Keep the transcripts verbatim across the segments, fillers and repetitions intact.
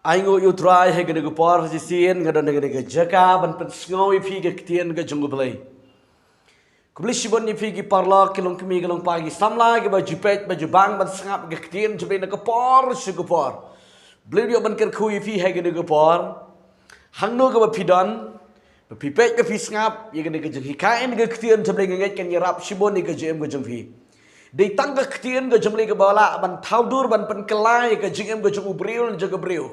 Ai nguh ïa u Trai ha kane ka por shisien nga don ha kane ka jaka ban pynsngew ïa phi ka ktien ka jong u Blei. Khublei shibun ïa phi ki paralok, ki longkmie, ki longpa, ki samla kiba ju peit ba ju bang ban sngap ïa ka ktien jong u Blei na ka por sha ka por. U Blei u ïoh ban kyrkhu ïa phi ha kane ka por. Hangno kaba phi don, ba phi peit ba phi sngap ïa kane ka jinghikai na ka ktien jong u Blei, nga ngeit kan ïarap shibun ïa ka jingim ka jong phi. Dei tang ka ktien ka jong u Blei kaba lah ban thaw dur ban pynkylla ïa ka jingim ka jong u briew lane jong ka briew.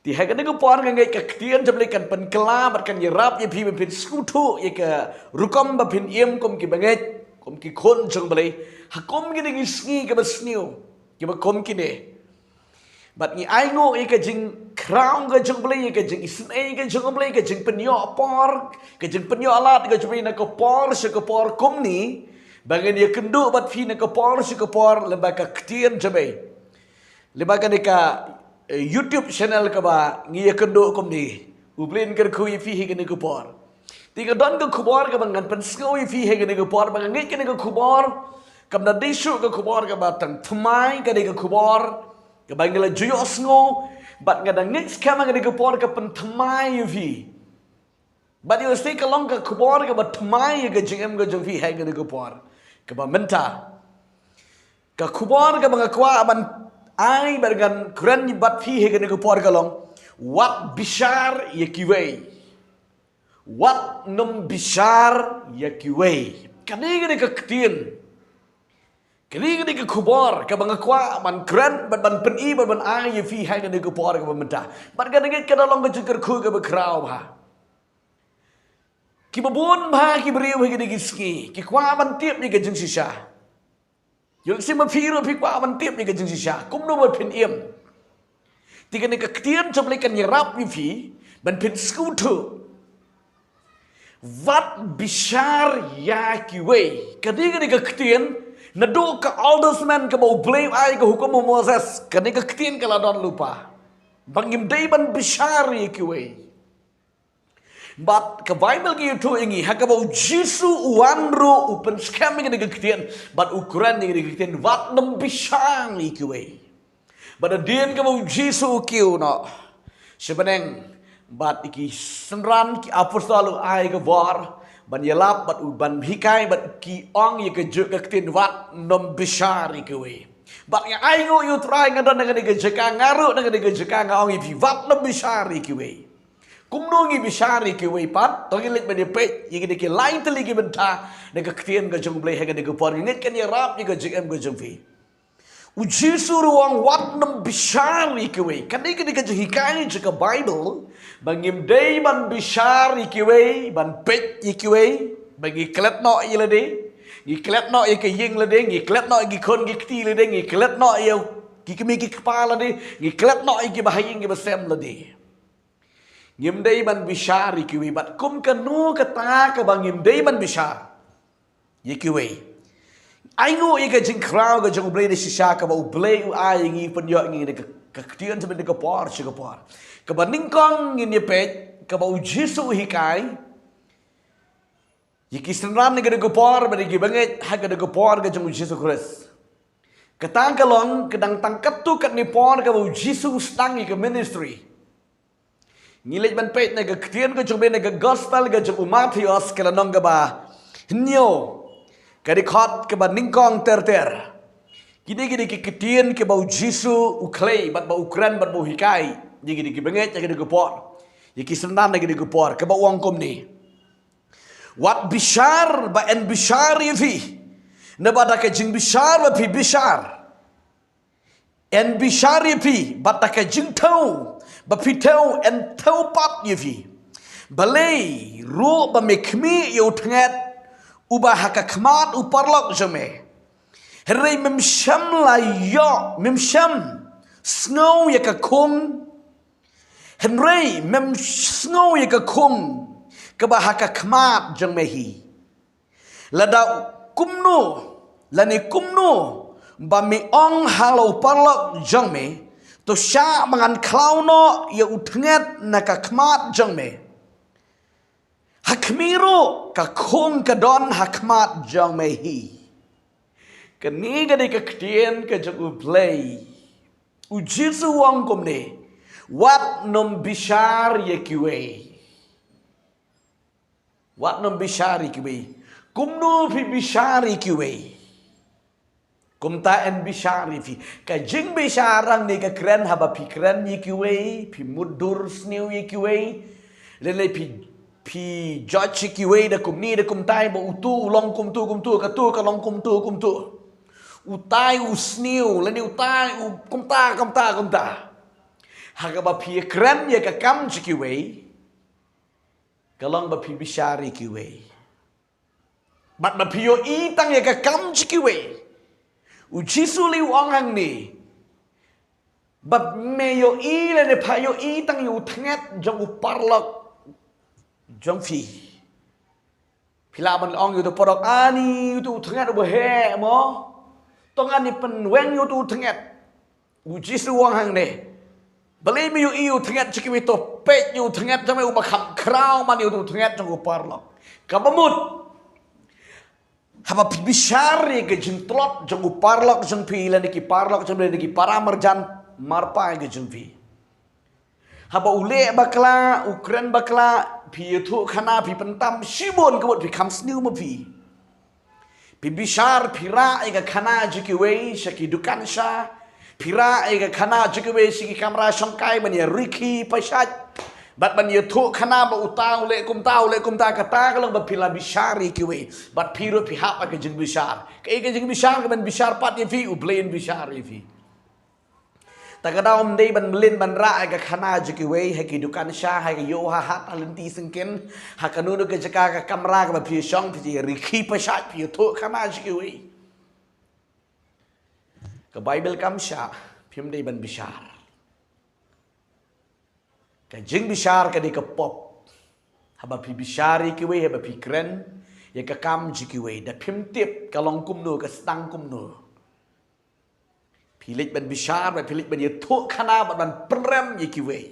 Te ha kane ka por nga ngeit ka ktien jong u Blei kan pynkylla bad kan ïarap ïa phi ban pynsngewthuh ïa ka rukom ba phin im kum ki bangeit, kum ki khun jong u Blei, ha kum kine ki sngi kiba sniew, kiba kum kine. Bad ngi ai nguh ïa ka jingkhraw ka jong u Blei, ïa ka jingisynei ka jong u Blei, ka jingpynïoh por, ka jingpynïoh lad ka jong u Blei na ka por sha ka por kumne, ba ngin ïakynduh bad phi na ka por sha ka por lyngba ka ktien jong u Blei. Lyngba kane ka, eh, YouTube channel kaba ngi ïakynduh kumne. U Blei un kyrkhu ïa phi ha kane ka por. Te nga don ka khubor kaba ngan pynsngew ïa phi ha kane ka por, ba nga ngeit kane ka khubor kam da dei shuh ka khubor kaba tang thymmai, ka dei ka khubor kaba ngi la ju ïohsngew, bad nga da ngeit skhem ha kane ka por ka pynthymmai ïa phi. Bad ïa u Blei ka long ka khubor kaba thymmai ïa ka jingim ka jong phi ha kane ka por kaba mynta. Ka khubor kaba nga kwah ban ai bad ngan kren bad phi ha kane ka por ka long, wat bishar ïa kiwei. Wat nym bishar ïa kiwei. Kane ka dei ka ktien. Kane ka dei ka khubor kaba nga kwah ban kren bad ban pyni bad ban ai ïa phi ha kane ka por kaba mynta. Bad nga ngeit ka da long ka jingkyrkhu kaba khraw bha. Kiba bun bha ki briew ha kine ki sngi ki kwah ban tip ïa ka jingshisha. Ïoh lehse ma phi ruh phi kwah ban tip ïa ka jingshisha, kumno ba phin im. Te kane ka ktien jong u Blei kan ïarap ïa phi ban phin sngewthuh. Wat bishar ïa kiwei. Kane ka dei ka ktien naduh ka Old Testament kaba u Blei u ai ka hukum u Moses. Kane ka ktien ka la don lypa ba ngim dei ban bishar ïa kiwei. Bad ka Baibl ka ïathuh ïa ngi ha kaba u Jisu u wan ruh u pynskhem ïa kane ka ktien bad u kren ïa kane ka ktien, wat nym bishar ïa kiwei. Bad hadien kaba u Jisu u kiew noh sha bneng bad ïa ki synran ki apostol u ai ka bor ban ïalap bad u ban hikai bad ki ong ïa kajuh ka ktien, wat nym bishar ïa kiwei. Bad nga ai nguh ïa u Trai, nga don na kane ka jaka, nga ruh na kane ka jaka, nga ong ïa phi, wat nym bishar ïa kiwei. Kumno ngi bishar ïa kiwei pat? To ngin leit ban ïa peit ïa kine ki lai tylli ki bynta na ka ktien ka jong u Blei ha kane ka por. Nga ngeit kan ïarap ïa ka jingim ka jong phi. U Jisu ruh u ong wat nym bishar ïa kiwei. Kane ka dei ka jinghikai jong ka Baibl ba ngim dei ban bishar ïa kiwei, ban peit ïa kiwei, ba ngi klet noh ïa lade, ngi klet noh ïa ka ïing lade, ngi klet noh ïa ki khun ki kti lade, ngi klet noh ïa ki kmie ki kpa lade, ngi klet noh ïa ki bahaïing ki basem lade. Ngim dei ban bishar ïa kiwei, bad kum kano kata kaba ngim dei ban bishar ïa kiwei. Ai nguh ïa ka jingkhraw ka jong u Blei da shisha kaba u Blei u ai ïa ngi, pynïoh ïa ngi da ka, ka ktien jong u Blei da ka por sha ka por. Kaba nyngkong ngin ïa peit kaba u Jisu u hikai ïa ki synran ha kane ka por bad ïa ki bangeit ha kane ka por ka jong u Jisu Khrist. Kata ka long ka dang tang katto katne por kaba u Jisu u sdang ïa ka ministry. Ngi leit ban peit na ka ktien ka jong u Blei na ka gospel ka jong u Mathaios ka lynnong kaba hynñiew, ka dkhot kaba nyngkong ter ter. Kine ki dei ki ktien kiba u Jisu u khlei bad ba u kren bad ba u hikai ïa kine ki bangeit ha kane ka por, ïa ki synran ha kane ka por, kaba u ong kumne. Wat bishar, ba yn bishar ïa phi, naba da ka jingbishar ba phi bishar, yn bishar ïa phi, bad da ka jingthew ba phi thew yn thew pat ïa phi. Balei ruh ba me khmih ïa u tnget uba ha ka khmat u paralok jong me, hynrei mem shym la ïoh, mem shym sngew ïa ka khung, hynrei mem sngew ïa ka khung kaba ha ka khmat jong me hi. Lada kumno, lane kumno ba me ong ha la u paralok jong me, to shah ba ngan khlaw noh ïa u tnget na ka khmat jong me, ha khmih ruh ka khung ka don ha khmat jong me hi. Kane ka dei ka ktien ka jong u Blei. U Jisu u ong kumne, Wat nym bishar ïa kiwei. Wat nym bishar ïa kiwei. Kumno phi bishar ïa kiwei? Kumta yn bishar ïa phi. Ka jingbishar hangne ka kren haba phi kren ïa kiwei, phi mutdur sniew ïa kiwei. Lane phi, phi judge ïa kiwei da kumne da kumtai, ba utu u long kumtu kumtu, katu ka long kumtu kumtu. Utai u sniew, lane utai u kumta, kumta, kumta. Ha kaba phi kren ïa ka kam jong kiwei, ka long ba phi bishar ïa kiwei. Bad ba phi ïohi tang ïa ka kam jong kiwei. U Jisu lei u ong hangne, ba me ïohi lane pha ïohi tang ïa u thngit jong u paralok jong phi. Phi lah ban ong ïa utu u paralok, ani utu u thngit uba heh mo. To ngan ïa pynweng ïa utu u thngit. U Jisu u ong hangne, balei me ïohi ïa u thngit jong kiwei? To peit ïa u thngit jong me uba kham khraw man ïa utu u thngit jong u paralok. Kaba mut, haba phi bishar ïa ka jingtlot jong u paralok jong phi lane ki paralok jong phi lane ki para marjan marpa ka jong phi. Haba u leh bakla, u kren bakla, phi ïathuh khana, phi pyntam shibun, ka mut phi kham sniew ma phi. Phi bishar, phi rah ïa ka khana jong kiwei sha ki dukan sha. Phi rah ïa ka khana jong kiwei sha ki kamra shongkai ban ïa rikhi pashait. Bad ban ïathuh khana ba uta u leh kumta, u leh kumta, kata ka long ba phi la bishar ïa kiwei. Bad phi ruh phi hap ha ka jingbishar. Kaei ka jingbishar? Ka ban bishar pat ïa phi, U Blei un bishar ïa phi. Ta ka daw ym dei ban mlien ban rah ha ka khana jong kiwei, ha ki dukan sha, ha ka ïew ha hat, ha lynti syngkien, ha kano kano ka jaka, ka kamra kaba phi shong, phi rikhi pashait, phi ïathuh khana jong kiwei. Ka Baibl kam shah phim dei ban bishar. Ka jingbishar ka dei ka pop. Haba phi bishar ïa kiwei, haba phi kren ïa ka kam jong kiwei, da phim tip ka long kumno, ka sdang kumno. Phi leit ban bishar, ba phi leit ban ïathuh khana, ba ban pynrem ïa kiwei.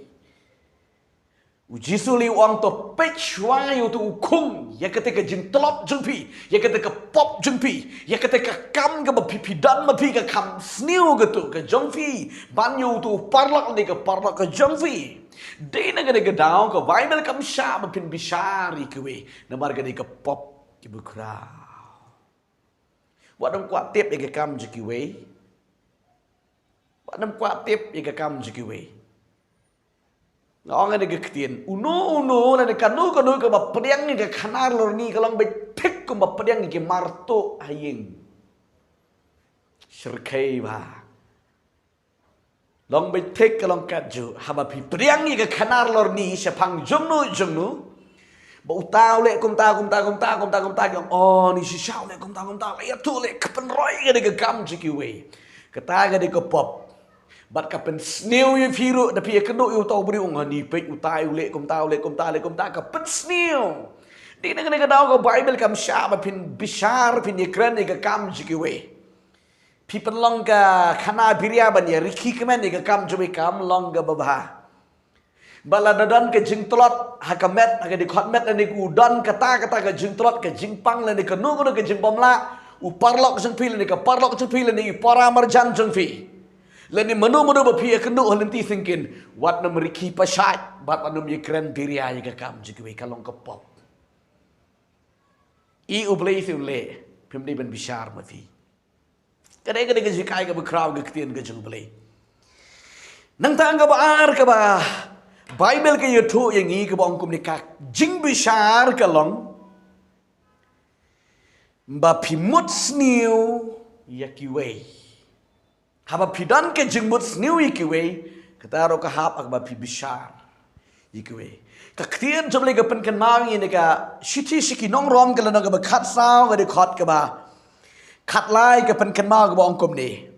U Jisu lei u ong, to peit shuwa ïa utu u khung, ïa kata ka jingtlot jong phi, ïa kata ka pop jong phi, ïa kata ka kam kaba phi, phi don ma phi, ka kham sniew katu ka jong phi ban ïa utu u paralok ne ka paralok ka jong phi. Dei na kane ka daw ka Baibl kam shah ba phin bishar ïa kiwei, namar ka dei ka pop kiba khraw. Wat nym kwah tip ïa ka kam jong kiwei. Wat nym kwah tip ïa ka kam jong kiwei. Nga ong ïa ka ktien, uno uno lane kano kano kaba pdiang ïa ka khana lorni ka long beit thik kumba pdiang ïa ki mar tuh ha ïing. Shyrkhei bha. Long beit thik, ka long katjuh. Haba phi pdiang ïa ka khana lorni shaphang jongno jongno, ba uta u leh kumta kumta kumta kumta kumta, ki ong, oh, ni shisha u leh kumta kumta, la ïathuh leh, ka pynroi ka dei ka kam jong kiwei. Kata ka dei ka pop. Bad ka pynsniew ïa phi ruh, da phi ïakynduh ïa uta u briew, ong, ni peit uta u leh kumta, u leh kumta, leh kumta, ka pynsniew. Dei na kane ka daw ka Baibl kam shah ba phin bishar, phin ïakren ïa ka kam jong kiwei. Phi pynlong ka khana biria ban ïa rikhi kmen ïa ka kam jong kiwei, kam long kaba bha. Ba lada don ka jingtlot ha ka met, ha ka dkhot met, lane u don kata kata ka jingtlot, ka jingpang, lane kano kano ka jingbymlah, u paralok jong phi lane ka paralok jong phi lane i para marjan jong phi, lane mano mano ba phi ïakynduh ha lynti syngkien, wat nym rikhi pashait bad wat nym ïakren biria ïa ka kam jong kiwei, ka long ka pop. I U Blei te u leh, phim dei ban bishar ma phi. Ka dei, ka dei ka jinghikai kaba khraw ka ktien ka jong U Blei. Nangta kaba ar kaba Baibl ka ïathuh ïa ngi kaba ong kumne, ka jingbishar ka long ba phi mut sniew ïa kiwei. Haba phi don ka jingmut sniew ïa kiwei, kata ruh ka hap ha kaba phi bishar ïa kiwei. Ka ktien jong U Blei ka pynkynmaw ïa ngi na ka Shithi sha ki nong Rom ka lynnong kaba khatsaw, ka dkhot kaba khatlai, ka pynkynmaw kaba ong kumne.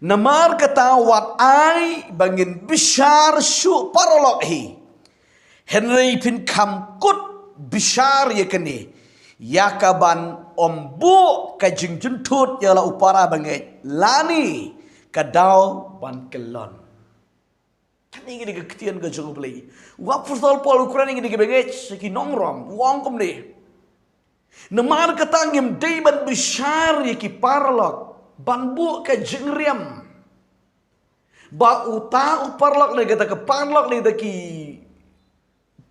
Namar kata wat ai ba ngin bishar shuh paralok hi. Hynrei phin kham kut bishar ïa kane, ïa kaban ym buh ka jingjynthut ïa la u para bangeit, lane ka daw ban kyllon. Kane ka dei ka ktien ka jong U Blei. U Apostol Paul u kren ïa kane ka bangeit sha ki nong Rom, u ong kumne. Namar kata ngim dei ban bishar ïa ki paralok ban buh ka jingriam. Ba uta u paralok ne kata ka paralok ne kata ki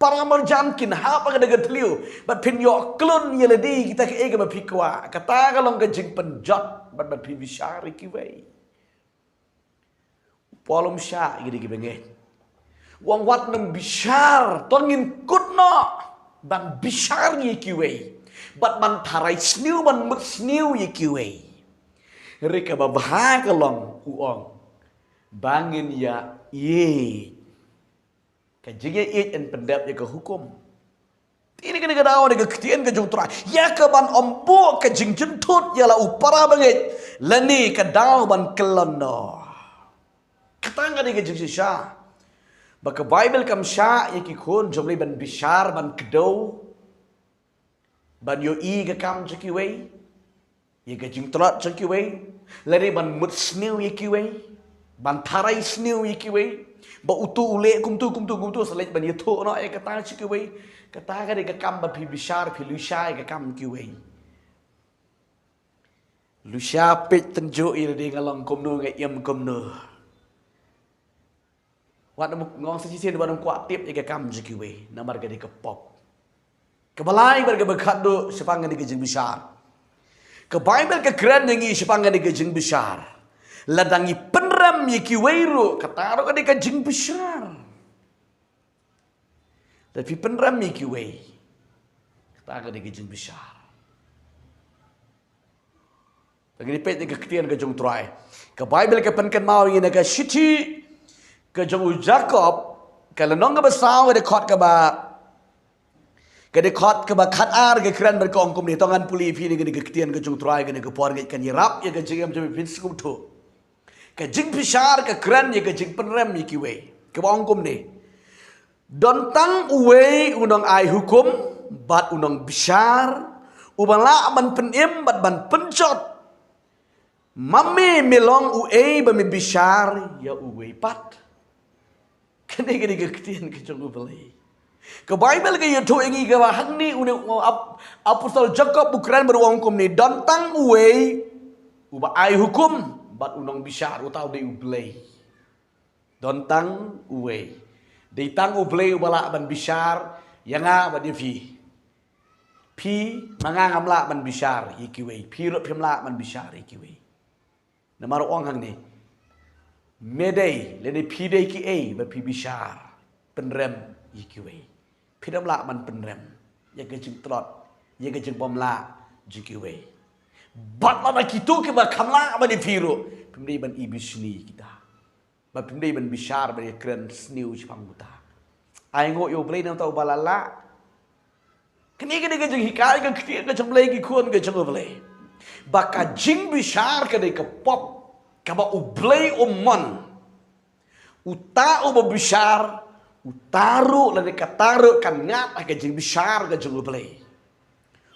para marjan kin hap ha kata ka thliew bad phin ïoh klun ïa lade kita kaei kaba phi kwah. Kata ka long ka jingpynjot bad bad phi bishar ïa kiwei. Paul um shah ïa ki bangeit. U ong wat nang bishar, to ngin kut noh ban bishar ïa kiwei bad ban tharai sniew ban mut sniew ïa kiwei. Hynrei kaba bha ka long u ong ba ngin ïa ïeit. Ka jingïaieit yn pyndep ïa ka hukum. Te kane ka daw ne ka ktien ka jong u Trai ïa ka ban ym buh ka jingjynthut ïa la u para bangeit lane ka daw ban kyllon noh. Kata ka dei ka jingshisha ba ka Baibl kam shah ïa ki khun jong U Blei ban bishar, ban kdew, ban ïohi ka kam jong kiwei, ïa ka jingtlot jong kiwei, lane ban mut sniew ïa kiwei, ban tharai sniew ïa kiwei, ba uto u leh kumto kumto kumto, sa leit ban ïathuh noh ïa kata jong kiwei. Kata ka dei ka kam ba phi bishar, phi lusha ïa ka kam kiwei. Lusha peit tynjuh ïa lade nga long kumno, nga im kumno. Wat nym, nga ong sa shisien, wat nym kwah tip ïa ka kam jong kiwei namar ka dei ka pop. Kaba lai bad kaba khatduh shaphang kane ka jingbishar. Ka Baibl ka kren ïa ngi shaphang kane ka jingbishar. Lada ngi pynrem ïa kiwei ruh, kata ruh ka dei ka jingbishar. Lada phi pynrem ïa kiwei, kata ka dei ka jingbishar. Te ngin peit ïa ka ktien ka jong u Trai. Ka Baibl ka pynkynmaw ïa ngi na ka shithi ka jong u Jakob, ka lynnong kaba saw, ka dkhot kaba, ka dkhot kaba khatar, ka kren bad ka ong kumne. To ngan pule ïa phi na kane ka ktien ka jong u Trai, kane ka por ngeit kan ïarap ïa ka jingim jong phi, phin sngewthuh. Ka jingbishar ka kren ïa ka jingpynrem ïa kiwei, kaba ong kumne. Don tang uwei u nongai hukum bad u nongbishar, uba lah ban pynim bad ban pynjot. Ma me, me long uei ba me bishar ïa uwei pat? Kane ka dei ka ktien ka jong U Blei. Ka Baibl ka ïathuh ïa ngi kaba hangne une u ap-, apostol Jakob u kren bad u ong kumne, don tang uwei uba ai hukum bad u nongbishar, uta u dei U Blei. Don tang uwei. Dei tang U Blei uba lah ban bishar ïa nga bad ïa phi. Phi, ma nga ngam lah ban bishar ïa kiwei, phi ruh phim lah ban bishar ïa kiwei. Namar u ong hangne, me dei lane phi dei kiei ba phi bishar, pynrem ïa kiwei? Phi dang lah ban pynrem ïa ka jingtlot, ïa ka jingbymlah jong kiwei. Bad lada kito kiba kham lah ban ïa phi ruh, phim dei ban ibishni ïa kita. Ba phim dei ban bishar, ban ïakren sniew shaphang uta. Ai nguh ïa U Blei na uta uba la lah. Kane ka dei ka jinghikai ka ktien ka jong U Blei, ki khun ka jong U Blei, ba ka jingbishar ka dei ka pop kaba U Blei um mon. Uta uba bishar, uta ruh lane kata ruh kan ngat ha ka jingbishar ka jong U Blei.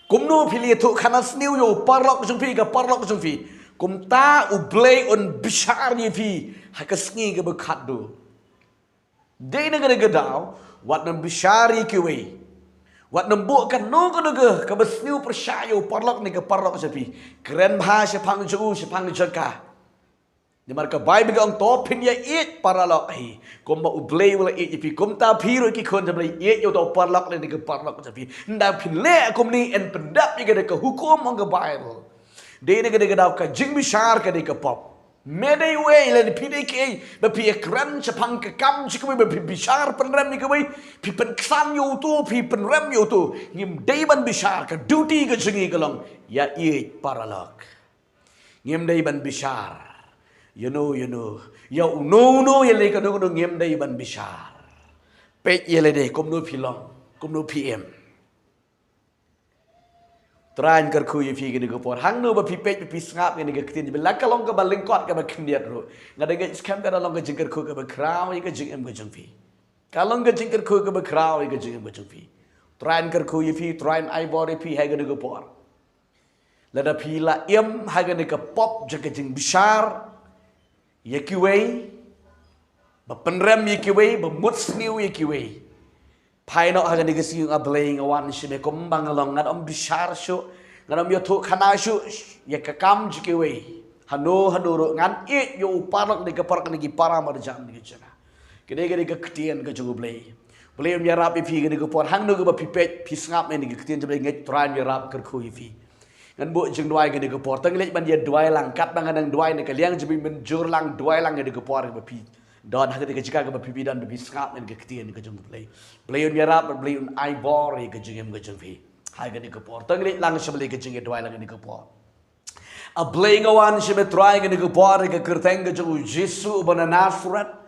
Kumno phi la ïathuhkhana sniew ïa u paralok jong phi, ka paralok jong phi, kumta U Blei un bishar ïa phi ha ka sngi kaba khatduh. Dei na kane ka daw, wat nym bishar ïa kiwei. Wat nym buh kano kano ka, kaba sniew pyrshah ïa u paralok ne ka paralok jong phi. Kren bha shaphang jong u, shaphang jong ka. Namar ka Baibl ka ong, to phin ïaieit paralok hi, kumba U Blei u la ïeit ïa phi. Kumta phi ruh ki khun jong U Blei, ïeit ïa uta u paralok lane ka paralok jong phi. Ynda phin leh kumne yn pyndep ïa kane ka hukum, ong ka Baibl. Dei na kane ka daw ka jingbishar ka dei ka pop. Me dei uei lane phi dei kiei ba phi ïakren shaphang ka kam jong kiwei, ba phi bishar pynrem ïa kiwei, phi pynksan ïa uto, phi pynrem ïa uto? Ngim dei ban bishar, ka duty ka jong ngi ka long ïaieit paralok. Ngim dei ban bishar ïa uno ïa uno, ïa uno uno, ïa lade kano kano, ngim dei ban bishar. Peit ïa lade kumno phi long, kumno phi im. Trai un kyrkhu ïa phi kane ka por. Hangno ba phi peit, ba phi sngap ïa kane ka ktien, ba la ka long kaba lyngkot kaba khyndiat ruh, nga da ngeit skhem ka da long ka jingkyrkhu kaba khraw ïa ka jingim ka jong phi. Ka long ka jingkyrkhu kaba khraw ïa ka jingim ka jong phi. Trai un kyrkhu ïa phi, Trai un ai bor ïa phi ha kane ka por. Lada phi la im ha kane ka pop jong ka jingbishar ïa kiwei, ba pynrem ïa kiwei, ba mut sniew ïa kiwei, phai noh ha kane ka sngi, nga Blei, nga wan sha me kumba nga long, ngan ym bishar shuh, ngan ym ïathuhkhana shuh ïa ka kam jong kiwei. Hano hano ruh ngan ïeit ïa u paralok ne ka paralok ne ki para marjan ne ka jaka. Kane kane ka ktien ka jong U Blei. Blei un ïarap ïa phi kane ka por, hangno kaba phi peit phi sngap ïa kane ka ktien jong U Blei, ngeit Trai un ïarap kyrkhu ïa phi. Ngan buh jingduwai kane ka por, tang leit ban ïa duwai lang, katba nga nang duwai na ka liang jong phi mynjur lang, duwai lang kane ka por kaba phi don ha kane ka jaka kaba phi phi don ba phi sngap ïa ka ktien ka jong U Blei. Blei un ïarap, Blei un ai bor ïa ka jingim ka jong phi. Ha kane ka por, tang leit lang sha U Blei ka jingïaduwai lang kane ka por. A Blei, nga wan sha me Trai kane ka por ha ka kyrteng ka jong U Jisu uba na Nasareth.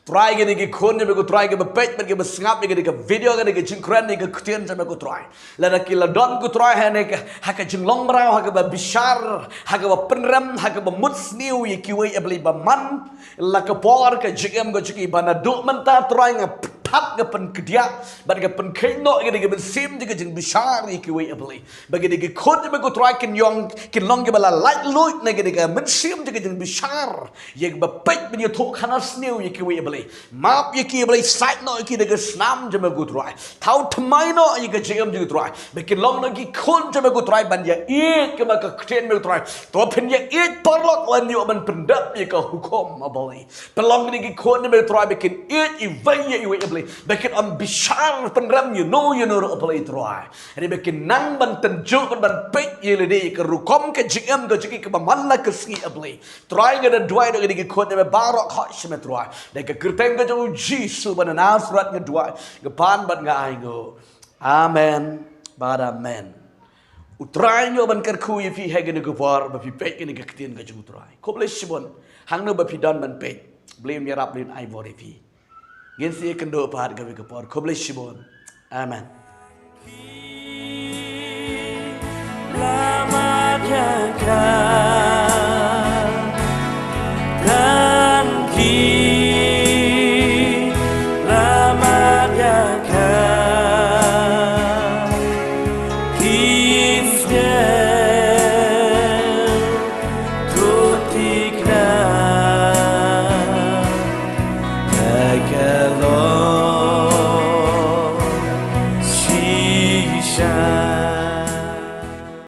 Trai, kine ki khun jong me ko Trai kiba peit bad kiba sngap ïa kane ka video, kane ka jingkren, ïa ka ktien jong me ko Trai. Lada ki la don ko Trai ha kane ka, ha ka jinglong mraw, ha kaba bishar, ha kaba pynrem, ha kaba mut sniew ïa kiwei, A Blei, ba man la ka por ka jingim ka jong ki, ba naduh mynta Trai nga pynthap, nga pynkdiah bad nga pynkheiñ noh ïa kane ka mynsiem jong ka jingbishar ïa kiwei, A Blei. Ba kine ki khun jong me ko Trai kin ïong, kin long kiba la laitluid na kane ka mynsiem jong ka jingbishar ïa kiba peit ban ïathuhkhana sniew ïa kiwei, A Blei. Map ïa ki, A Blei, sait noh ïa ki da ka snam jong me ko Trai. Thaw thymmai noh ïa ka jingim jong ko Trai. Ba kin long na ki khun jong me ko Trai ban ïaieit kaba ka ktien me ko Trai. To phin ïaieit paralok, wan ïoh ban pyndep ïa ka hukum, A Blei. Pynlong kine ki khun jong me ko Trai ba kin ïeit iwei ïa iwei, A Blei. Ba kin ym bishar pynrem ïano ïano ruh, A Blei Trai. Hynrei ba kin nang ban tynjuh bad ban peit ïa lade ïa ka rukom ka jingim ka jong ki kaba man la ka sngi, A Blei. Trai, nga da duwai da kine ki khun jong me baroh, hok sha me Trai. Da ka kyrteng ka jong U Jisu ba na Nasareth nga duwai, nga pan bad nga ainguh. Amen bad amen. U Trai un ïoh ban kyrkhu ïa phi ha kane ka por ba phi peit kane ka ktien ka jong U Trai. Khublei shibun. Hangno ba phi don ban peit, Blei un ïarap, Blei un ai bor ïa phi. Ngin sa ïakynduh pat kawei ka por. Khublei shibun. Amen.